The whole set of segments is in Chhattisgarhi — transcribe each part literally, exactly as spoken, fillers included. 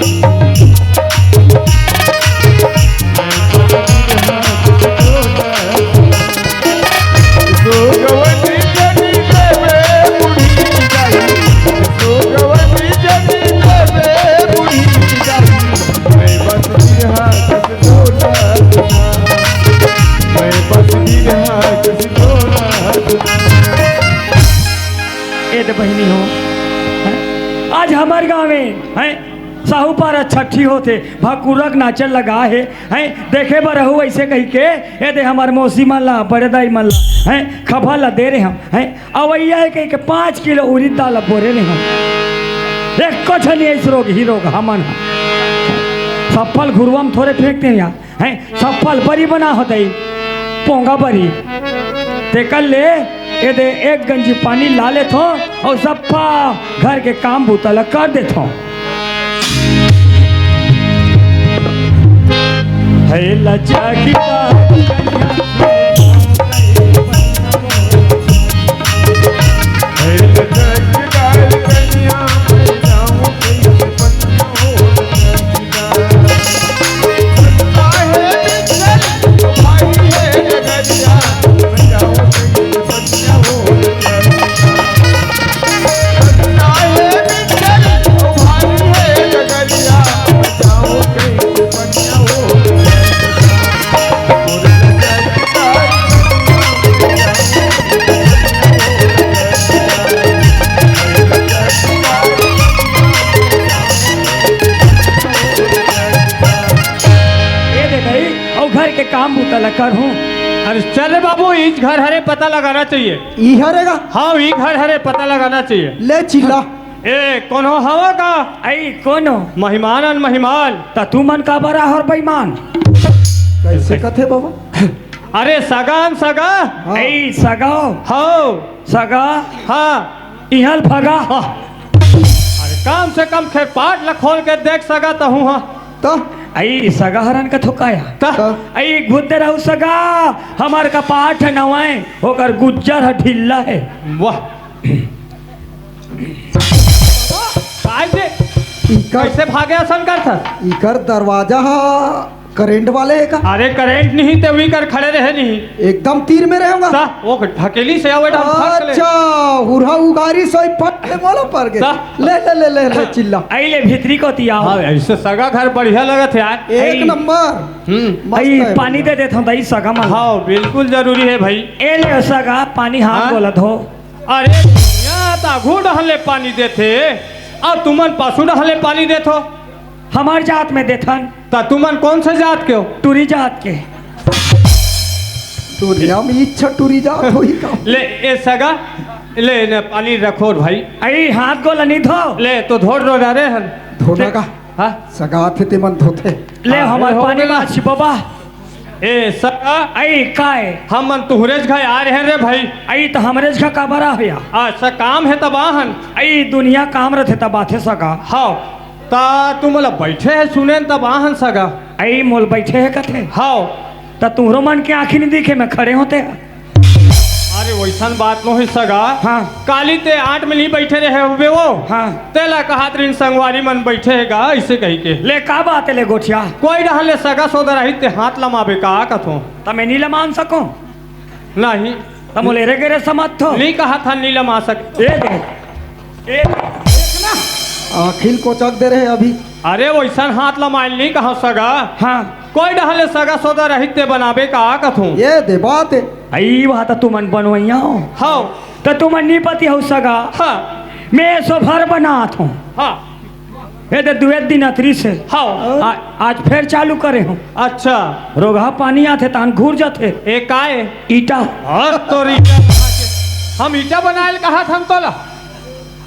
ए दे बहिनी हो, हैं? आज हमर गाँव में, हैं? साहूपारा छट्ठी होथे, भकुरक नाचन लगा हे, हैं? देखे बर रहू अइसे कहिके, ए दे हमर मौसी मन ला, बड़े दाई मन ला, हैं? खबर ला दे रहे हम, हैं? अवैया हे कहिके पाँच किलो उरिद दाल ला बोरे रहे हम। एको झन अइस रोगही रोगहा मन ह। सफल घुरुवा म थोरे फेंकते हैं यार। हैं, सफल बरी बना होतई, पोंगा बरी। तेकर ले, ए दे एक गंजी पानी ला लेथो अउ सफा घर के काम बूता ला कर देथो। हे लज्जा की बात ए दे भाई, अउ घर के काम बूता ला करहूँ। अरे चल रे बाबू, इच घर हरे पता लगाना चाहिए। ई हरे गा? हाँ, ई घर हरे पता लगाना चाहिए। ले चिल्ला। ए, कोनो हवा का? अई, कोनो? मेहमान अन मेहमान। त तुमन काबर आहो बेईमान? कइसे कथे बाबा? अरे सगा अन सगा। हाँ। अई, सगा। हव। सगा। हाँ। इहल भगा। हाँ। अरे कम से कम खेत पाट ला खोल के देख सगा तहूँ हा। त? अई सगा हरन कथो काया। त? त? अई घुद्दे रहू सगा, हमर कपाट ह नवय, ओकर गुज्जर ह ढिल्ला हे। वाह। काय दे? इकर कइसे भागे असन करथस? इकर दरवाजा ह करंट वाले हे का? अरे करंट नहीं ते उही कर खड़े रहे नहीं। एकदम तीर में रहेगा। सा, वो ढकेली से आवे, हम फंस ले। अच्छा, हुरहा उगारी सोई पट ले मोला पर के। सा। ले, ले, ले, ले, ले, चिल्ला। आई ले भीतरी कोती आओ। हाँ, अइसे सगा घर बढ़िया लगत हे यार। एक आई। नंबर। हम्म। मस्त आई है पानी भैया। दे देथो दाई सगा मन। हाँ, बिल्कुल जरूरी हे भाई। ए ले सगा पानी हाथ हाँ? बोलत हो। अरे, यहाँ त आघू डहले पानी देथे, अब तुमन पासू डहले पानी देथो। हमर जात में देथन। त तुमन कौन से जात के हो? टूरी जात के। दुनिया में इच्छा टूरी जात होही का? ले, ए सगा, ले, ने पानी रखो भाई। अई हाथ गोला नहीं धो। ले, तो धोर रो रे हन। धोना का? हाँ? सगा थे ते मन धोथे। ले, हाँ, हमर हो पानी गेला। मा छिपबा। ए सगा। अई काय? हमन तुहरेच घर आ रहे रे भाई। अई त हमरेच घर काबर आ होया? आ, स काम हे तब आहन। अई दुनिया काम रथे तब आथे सगा। हाँ। त तू मोला बैठे हे सुने तब आहन सगा। अई मोल बैठे हे कथे? हाव। त तुहरो मन के आँखी नहीं दिखे, मैं खड़े होते। अरे वइसन बात नोहे सगा। हाँ। काली ते आठ में नहीं बैठे रहे हुए वो। हाँ। तेला कहात रिन संगवारी मन बैठे हे गा, अइसे कहिके। ले का बात हे ले गोठिया? कोई रहन ले सगा सोदा रही ते हाथ लमाबे का कथो? त मैं नहीं लमान सको? नहीं। त मोले रे गेरे समझ थो। नहीं कहा था नीलम आ सक। ए दे। ए दे। आँखी ल कोचक दे रहे अभी। अरे वइसन हाथ लमाइल नहीं कहा सगा। हाँ। कोई डहले सगा सोदा रहित ते बनाबे का कथूं। ए दे बात हे। अई बात तुमन बनवइया हो। हाव। त तुमन नहीं पति हो सगा। हाँ। मैं सो भर बनात हूँ। हाँ। ए दे दुए दिन अतरी से। हाँ। आ-, आज फेर चालू करे हूँ। अच्छा। रोगहा पानी आथे तान घूर जाथे। ए काय? ईटा। हाँ, तोर ईटा। हम ईटा बनाए ल कहा था हम तोला।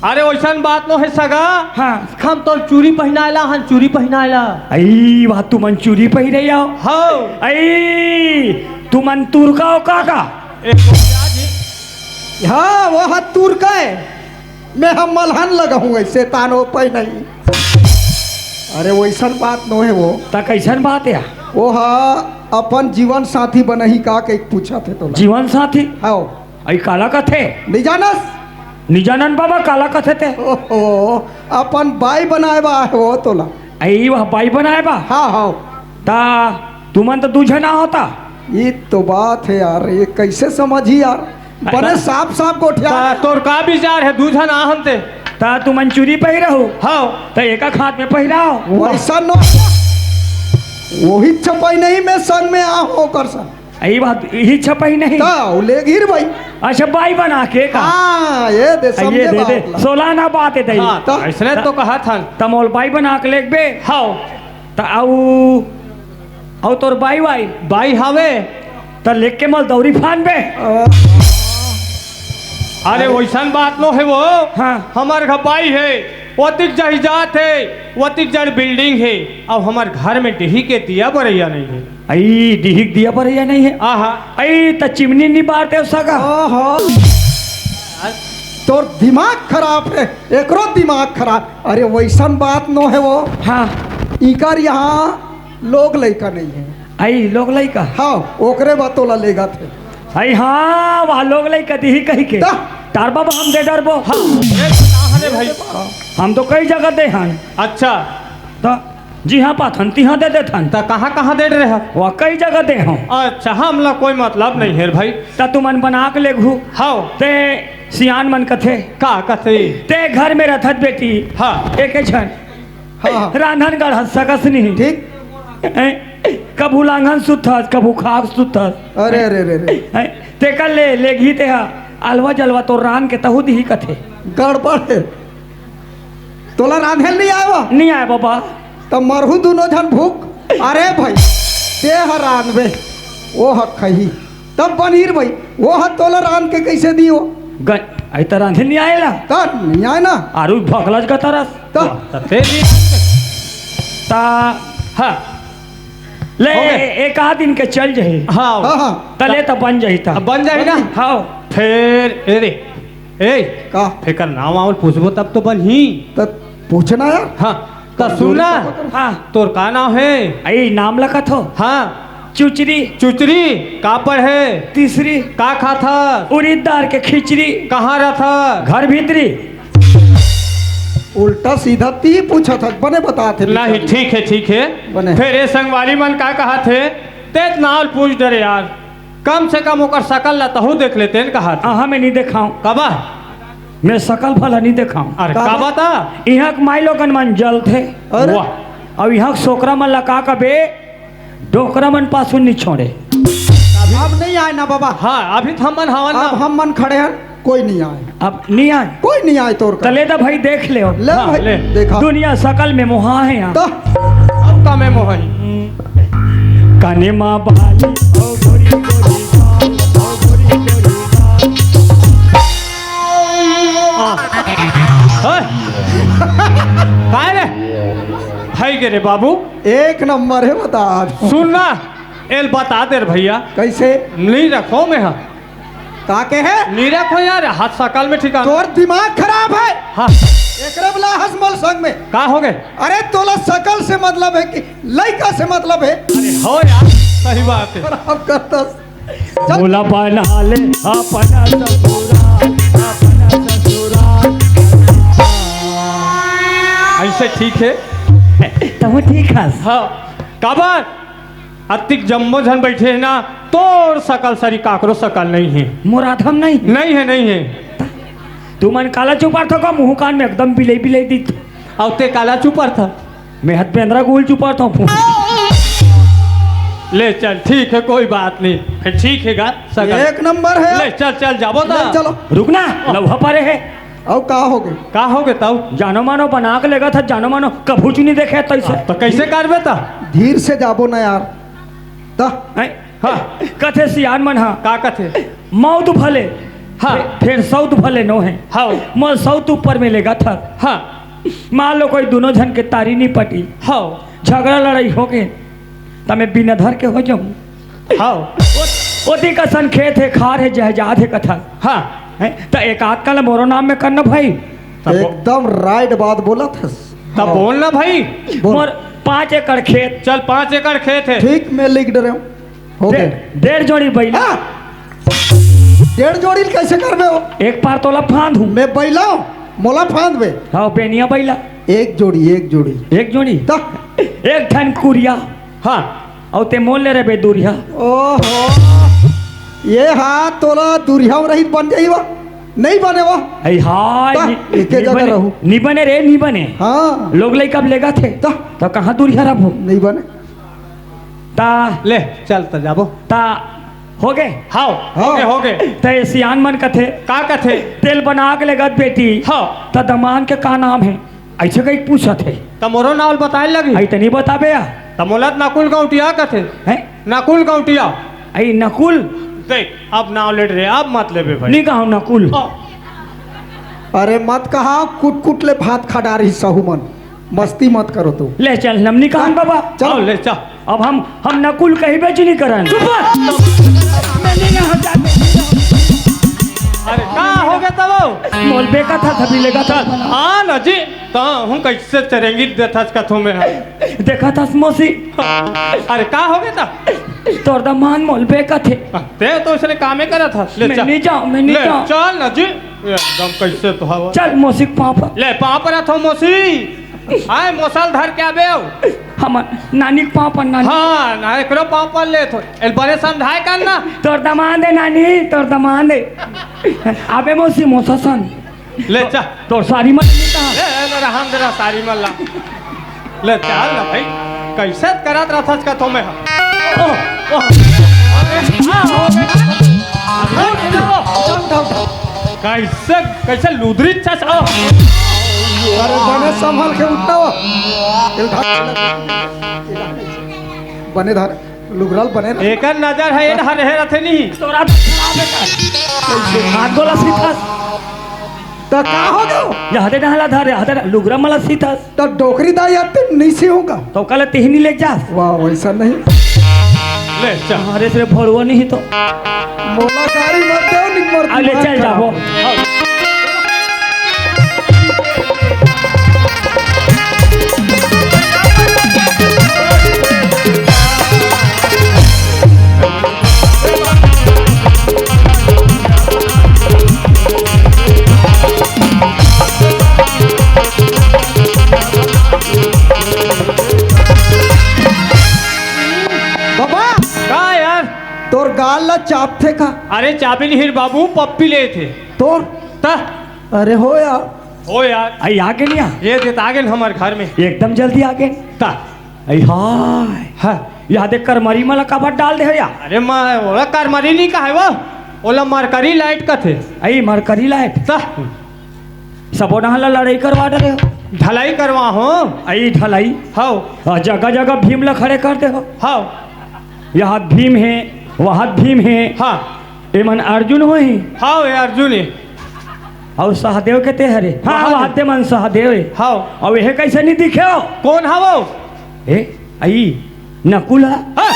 अरे वइसन बात नोहे सगा। हाँ। हम तोल चूरी पहिनाए ला हन, चूरी पहिनाए ला। अई, वाह तुमन चूरी पहिरे आओ। हाँ। अई, तुमन तुरका हो का का? ए, हाँ, वो हा तुरका हे। मैं हम मलहन लगा हूँ, शैतान हो पाई नहीं। अरे, वइसन बात नोहे वो। त कइसन बात हे? वो हा अपन जीवन साथी बनही का कहि पूछत हे तोला। जीवन साथी? हाँ। अई काला कथे? नहीं जानस? नहीं जानन बाबा, काला कथे ते? ओहो, अपन बाई बनाए बा हे वो तोला। अई वह बाई बनाए बा। हाँ, हाँ। ता तुमन तो दू झन आहो ता। ये तो बात है यार, ये कैसे समझी यार? बने ता, साफ साफ गोठिया। ता तोर का विचार है, दू झन आहन ते? ता तुमन चूरी पहिरहू। हाँ। ता एका हाथ में पहिराओ। वैसा न, वही छपाई नहीं, मैं संग में आहूँ ओकर संग। अई बात, यही छपाई नहीं। ता, वो ले गिर भाई। अच्छा, बाई बना के का? हाँ, ये दे, आ, ये समझे दे, बात दे। ला। सोला ना बात है, दे। हाँ, ता, ऐसने ता, तो कहा था। ता मोल बाई बना के लेगबे। हाँ। ता आऊ, आऊ तोर बाई वाई? बाई हवे। ता लेके मोल दौरी फान बे। अ, अरे, अरे। वैसन बात नो है वो। हाँ। हमार घर बाई है, ओतिक जाही जात है, ओतिक जड़ बिल्डिंग है, अब हमार घर में डिही के दिया बरैया नहीं है। अई, डिही के दिया बरैया नहीं है। आहा। अई, त चिमनी नहीं बारते सगा। ओहो। तोर दिमाग खराब है, एकरो दिमाग खराब। अरे, वैसन बात नो है वो। हाँ। इकर यहाँ लोग लइका नहीं है। अई, लोग लइका? हाँ, ओकरे बा तोला लेगत है। अई, हाँ, वह लोग लइका दिही कही के। ता? तार बाबा हम दे डरबो। हाँ, ये कहाँ है भाई? हम तो कई जगह दे हन। अच्छा। ता? जिहाँ पाथन, तिहाँ दे देथन। त कहाँ, कहाँ दे रहे हो? वह कई जगह दे हूँ। अच्छा, हमला कोई मतलब नहीं है भाई। त तुमन बना के लेगहू। हाँ। ते सियान मन कथे। का कथे? ते घर में रथत बेटी। हाँ। एक झन। हाँ, हाँ। रांधन गढ़त सकस नहीं। ठीक। हैं? कभू लांघन सुथस, कभू खाक सुथस। अरे, अरे, अरे, अरे। हैं? तेकर ले, लेगही ते हा, अलवा जलवा तो रांध के तहू दिही कथे। गड़बड़ है। तोला रांधेल नहीं आए बा? नहीं आए बाबा। तब मरहू दोनों झन भूख। अरे भाई, ते ह रांधबे, वो ह खही, तब बनही रे भाई। वो ह तोला रांध के कैसे दियो? गन, आई त रांधे नहीं आएला। त नहीं आए ना। आरू भकलच का तरस। त त ते भी ता हाँ। ले, हो गए। एक आध दिन के चल जाही। हाँ। हाँ, हाँ। तले त बन जाही ता। अब बन जाही ना? हाँ। फिर, ए रे, ए, का? फेकर नाम आवल पूछबो तब तो बनही। त पूछना यार। हाँ, त सुन ना। हाँ। तोर का नाम है? अई नाम लखत हो। हाँ। चुचरी। चुचरी, का पढ़े? तीसरी। का खाथा? उड़ीद दार के खिचड़ी। कहाँ रहथा? घर भीतरी। उल्टा सीधा ती पूछत हस, बने बतात हे। नहीं, ठीक है, ठीक है। बने। फिर ये संगवारी मन का कहत हे, तेत नाव पूछ डरे यार, कम से कम ओकर सकल ला तहू देख लेते न कहत। हाँ, मैं नहीं देखाऊं। कबा? मैं सकल भला नहीं देखाऊं। अरे, का का बा? बता? इहाँ के माई लोगन मन जलथे। अरे। वाह। अब इहाँ के सोकरा मन ला का कबे? डोकरा मन पासुन नहीं छोड़े। अब नहीं आए ना बाबा। हाँ, अभी तो हमन हवन अब ना। हम मन खड़े हैं, कोई नहीं आए। अब नहीं आए? कोई नहीं आए तोर का। तले दा भाई देख ले। ले हाँ, भाई, ले। देखा। दुनिया सकल में मोहा है यहाँ। तो अब का में मोहा है? काने माँ बाली, ओ गोरी गोरी बाल, ओ गोरी गोरी बाल। हाँ। हाँ। काय रे? भाई के रे बाबू। एक नंबर है, बता। सुन ना, एल बता दे रे भैया। कैसे? नहीं रखो मैं हाँ। का के है? नहीं रखो यार, हाथ सकल में ठिकाना। तोर दिमाग खराब है। हाँ। एकरे बला हस मोल संग में। का हो गए? अरे तोला सकल से मतलब है कि लइका से मतलब है? अरे हो यार, सही बात है। खराब करता। चल। मोला बना ले अपना ससुराल, अपना ससुराल। ऐसे ठीक है? तहूँ ठीक हस। हाँ। काबर? अतिक जम्मो झन बैठे है ना, तोर सकल सरी काकरो सकल नहीं है। मोर आधम नहीं? नहीं है, नहीं है। तुमन काला चुपार थो का? मुँह कान में एकदम बिलई बिलई दित। अउ ते काला चुपार था? मैं हत बेंदरा गुल चुपार था। ले चल, ठीक है, कोई बात नहीं। फिर ठीक है गा, सकल। एक नंबर है। ले चल, चल, जाबो ता। ले चलो। रुक ना, लौहा पारे है। अउ का हो गए? का हो गए तब? जानो मानो बना के लेगा था, जानो मानो कभू चुनी देखे तो इसे। तो कैसे करबे ता? धीर से जाबो ना यार। ता हैं? हाँ। कथे सियान मन हा। का कथे? मौत भले, हाँ। फे-, फेर सौत भले नो है। हाँ। मोर सौत ऊपर में लेगा था। हाँ। मान लो कोई दोनों झन के तारी नहीं पटी। हाँ। झगड़ा लड़ाई हो गए, त मैं बिना धर के हो जाऊं। हाँ। ओ-, ओती कसन खेत है, खार है, जायदाद है कथा। हाँ। हैं? त एक आध काला मोरो नाम में करना भाई। तब बो-, एकदम राइट बात बोला था। तब बोल ना भाई। बोल। मोर पाँच एकड़ खेत। चल, पाँच एकड़ खेत है। ठीक, मैं लिख डरे हूँ। हो गए। डे-, डेढ़ जोड़ी बैला। हाँ। डेढ़ जोड़ी कैसे करबे हो? एक पार तोला फांद हूँ। मैं बैला हूँ, मोला फांद बे। हाँ, बेनिया बैला। एक जोड़ी, एक जोड़ी। एक जोड़ी? त? एक ठन कुरिया। हाँ। अउ ते मोल ले रे बे दुरिहा। ओहो, ये हा तोला दुरिहा रहित बन जाई वा, नहीं बने वा। अई हाय, त नी-, एके नी जगह बने, रहू। नी बने रे, नी बने। हाँ। लोग लइका अब लेगा थे। त? त कहाँ दुरिहा रहबो? नहीं बने। ता ले, चल त जाबो। ता होगे? हाव, हाँ। होगे, होगे। त ये सियान मन कथे। का कथे? तेल बना के लेगत बेटी। हाँ। त दमान के का नाम हे? अइसे कहीं पूछत हे। त मोरो नाव ल बताए लगही। अई त नहीं बताबे या। त मोला त नकुल गौटिया कथे। हैं? नकुल गौटिया। अई नकुल? देख, अब नाव लेट रे, अब मत लेबे भाई। नहीं कहूँ नकुल। हाँ। अरे मत कहा, कुट कुट ले भात खा डारही सहू मन। मस्ती मत करो तू। ले चल, नमनी कहान बाबा। चल। आओ, ले चल। अब हम, हम नकुल कहीं बेच नहीं करन। चुप! मैं नहीं यहाँ जाते। अरे, का हो गया तब? मोल बेका था, तभी लेगा था। चल, हाँ ना जी, तो हम कैसे चरेंगी देथस कथों में हम। देखा था मौसी। अरे, का हो गया था? तोर दमान मोल बेका थे। ते तो उसने कामे करा था। ले मैं चल। नहीं जाऊँ, मैं नहीं ले, जाऊँ। चल ना जी। एकदम कैसे तो हवा। चल मौसी के पाँव पर। ले पाँव पर रथो मौसी। आय मोसल धर के आबे हो। हमर नानी के पाँव पर नानी। हाँ, ना एकरो पाँव पर ले थो। एल बड़े समझाए कर ना। तोर दमान दे नानी, तोर दमान दे। आबे मौसी मोसा सन। ले चा। तोर सारी मन लेता। ले, ले, रहन दे ना सारी मन ला। ले, चल ना भाई, कैसे करत रथस कथों में हम? ओह, ओह। अरे, हाँ, हो गया। अरे, उठ जाओ। कैसे, कैसे लुदरी चस, ओह। अरे, बने संभाल के उठना हो। बने धर, लुगरल बने रह। एकर नजर है, एन हर है रथे नहीं। तोरा तो खराब है का? हाथ गोला सीखस। त का हो गयो? यहदे डहला धर, यहदे डह-, लुगरा मला सीथस। त डोकरी दाई आते नहीं सी होगा। तो कल तिहनी ले जास। वाह, वैसा नहीं। ले, चल। अरे, सिर्फ भड़ुआ नहीं तो। मोला गाड़ी मत दो, निक मर आ, ले, दिमाग चल खराब। जाबो। बाबा, का यार? तोर गाल ला चापथे का? अरे चाबी नहीं रे बाबू, पप्पी ले थे। तोर? ता? अरे हो यार। हो यार। आई आ गेन या? ये देत आ गेन हमर घर में। एकदम जल्दी आ गेन। ता? आई हाय। हाँ। यादे करमरी मला काबर डाल दे हो या? अरे माँ, ओला करमरी नहीं कहे वो। ओला मरकरी लाइट कथे। आई मरकरी लाइट? ता? सबो डहन ला लड़ाई करवा डरे हो। ढलाई करवा हो। आई ढलाई? हाव। आ, जगह जगह भीम ला खड़े कर दे हो। हाव। यहाँ भीम है, वहाँ भीम है। हाँ। एमन अर्जुन होही। हाव, ये अर्जुन है। अउ सहदेव के ते हरे। हाँ, वहाँ वहाँ दे। ते मन सहदेव है। हाव। अउ ये कैसे नहीं दिखे हो? कौन हवो? ए, आई नकुल हा। हाँ।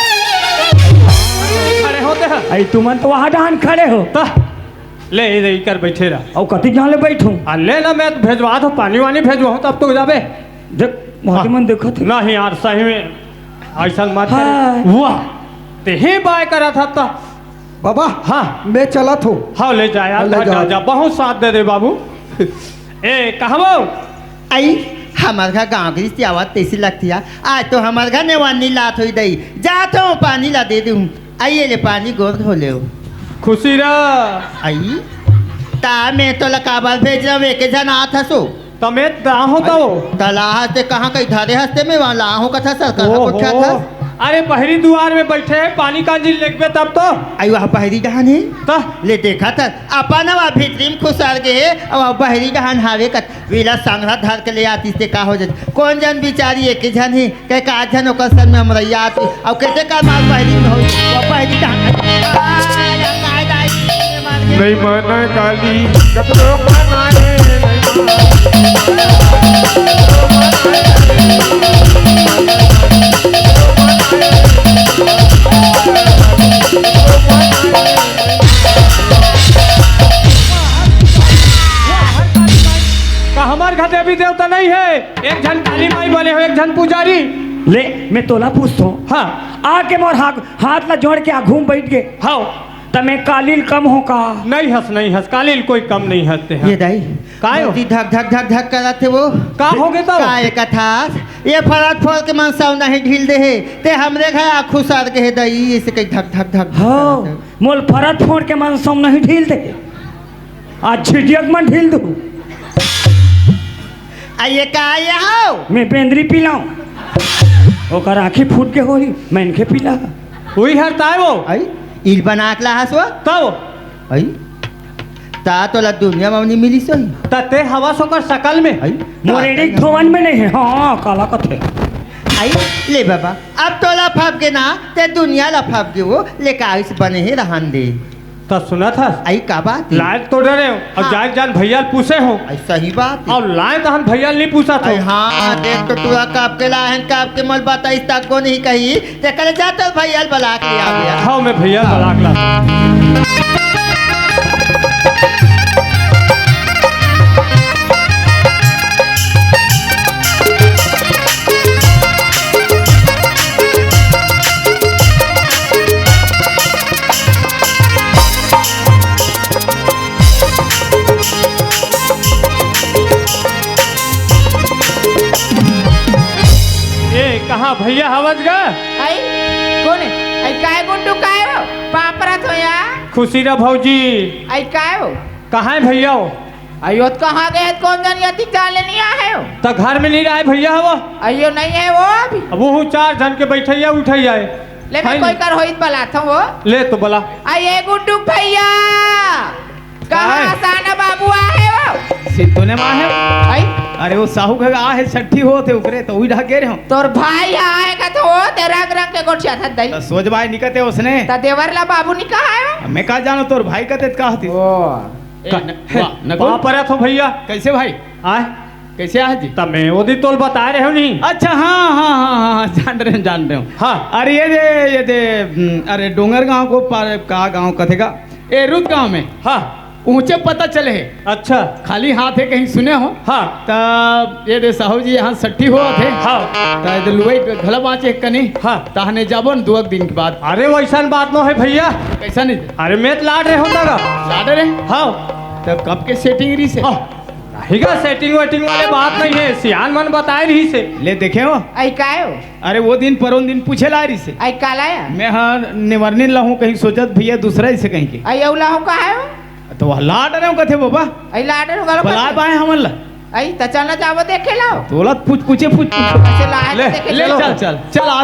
खड़े होते हैं। आई तुमन तो वहाँ डहन खड़े हो। ता, ले, ले, इकर बैठे रह। अउ कति जान ले बैठूं? आ, ले ना, मैं तो भेजवा दो, पानी वानी भेजवा हूँ, तब तो जाबे। देख, वहाँ के हाँ। मन देखत है। नहीं यार, सही में, ऐसा मत कर। हाँ। वाह, ते ही बाय करा था तो। बाबा, हाँ। मैं चलत हूँ। हाँ, ले जा यार, हाँ, ले जा, जा। जा, जा, बहुत साथ दे दे बाबू। ए, कहबो? आई, हमर घर गाँव के रिश्ते आवत तैसी लगती है। आज तो हमर घर नेवानी लात होई दई। जात हूँ, पानी ला दे दूँ। आइए ले पानी गोर धो ले। खुशी रह। आई, ता मैं तो लकाबर भेज रहा हूँ, एक झन आत हसो। तमे दा हो तो। तला हस्ते कहाँ कहीं धरे हस्ते में वहाँ ला हो कथा सरकार ओहो। कोठा था। अरे बहरी दुआर में बैठे हैं, पानी कांजी लेगबे तब तो। आई वहाँ बहरी डहान है। ता? ले देखा था, अपन वहाँ भीतरी में खुसर गए, अब वहाँ बहरी डहान हावे कत, वेला संगरा धर के ले आती से का हो जाती। कौन जन बिचारी एक ही जन ही, कह का जन ओकर सर में हमरा याद, अब कहते का मार बहरी में हो, वो बहरी डहान। नहीं माना काली, कतरो खाना है, नहीं माना। का हमार घर देवी देवता नहीं है? एक झन काली माई बने हो, एक झन पुजारी। ले, मैं तोला पूछथों। हाँ। आके मोर हाथ, हाथ ला जोड़ के आघू में बैठ गए। हाँ। त मैं कालिल कम हों का? नहीं हस, नहीं हस, कालिल कोई कम नहीं हस ते ह। ये दाई, काय हो? मोती धक धक धक धक करत हे वो। का हो गे तो? काय कथास? ये फरत फोर के मन सव नहीं ढील दे हे, ते हमरे घर आ खुसर गे हे दाई, इसे कहीं धक धक धक धक हो, करत हे। मोल फरत फोर के मन सव नहीं ढील दे, आज झिटियक मन ढील दू। आ ये का ये हो? मैं बेंदरी पिलाऊं, ओकर आंखी फूट के होही, मैं इनके पिला। उही हर ताय वो। आई, इल बना के लाहस वो? तब। आई, ता तोला दुनिया में नहीं मिली सही। त ते हवस ओकर शकल में। आई, मोर एड़ी धोवन में नहीं है। हाँ, काला कथे। आई, ले बाबा, अब तोला फब गे ना, ते दुनिया ला फब गे वो, ले का इस बने ही रहन दे। त सुनत हस? आई, का बात है? लायक तो डरे हो, अब हाँ। जाए जान भैया ल पूछे हो। आई, सही बात है। और लाए तहन भैया ल नहीं पूछत हो। आई, हाँ, देख तो तू काप के लाहन, काप के मल बताइस तक को नहीं कही, ते करे जा तो भैया ल बला के आ गया। हाँ, मैं भैया ल बला के लाता। ए, कहाँ भैया हवस गा? आई, कोन है? आई, काय गुड्डू काय हो? पापरा थो या? खुशी रह भौजी। आई, काय हो? कहाँ है भैया हो? अयो, त कहाँ गए? कोन जन यति चाले नहीं आए हो? त घर में नहीं रहे भैया हो? अयो, नहीं है वो अभी। अब वो चार जन के बैठैया उठैया है। ले, मैं है कोई नहीं। कर होइत बलात हूँ वो। ले तो बला। आ, ये गुड्डू भैया, कहाँ काहे? आसाना बाबू आए हो? सिद्धू ने माँ है। आई? अरे, वो साहू घर आ है, छठी होत है, ओकरे तो उही ढाके रहे हो। तोर भाई आए का तो वो, ते रंग रंग के गोठिया था दई। त सोच भाई निकते उसने। त देवर ला बाबू नहीं कहा है वो? मैं का जानो तोर भाई कते का होती। ओ। ए, का-, न-, वाह, नकुल। वाह, परत हो भैया। कैसे भाई? आय? कैसे आय जी? तब मैं वो दिन तोल बता रहे हो नहीं। अच्छा, हाँ, हाँ, हाँ, हाँ, हाँ, जान रहे हो, जान रहे हो। हाँ। अरे ये दे, ये दे, हम्म, अरे डोंगर गांव को पार, का गांव कथेगा? ए, रुद गांव में। हाँ। ऊंचे पता चले है। अच्छा। खाली हाथ है, कहीं सुने हो? हाँ। तब ये दे साहू जी यहाँ छठी होत है। हाँ। त ये दे लुवई घला बाँचे कनी। हाँ। तहने जाबो न दुअक दिन के बाद। अरे वैसन बात नो है भैया। कैसा नहीं? अरे मैं त लाड रहे होता का। लाड रहे? हाँ। तब कब के सेटिंग रही से? हाँ। नहीं का सेटिंग वेटिंग वाले बात नहीं है, सियान मन बताए रही से। ले देखे हो? आई काय हो? अरे वो दिन परोन दिन पूछे ला रही से। आई काला या? मैं हाँ निवरनी ला हूँ, कहीं सोचत भैया दूसरा ही से कहीं के। आई अउला हो का है हो? तो वह लाड रहे हो कथे बाबा। आई लाड रहे हो, गलो बला कथे। बाए हमन ला। आई त चल ना जाबो देखे लाओ। तोला पूछ पूछे पूछ पूछ। ऐसे ला है ले, तो देखे ले, लाओ। चल, चल, चल, आ।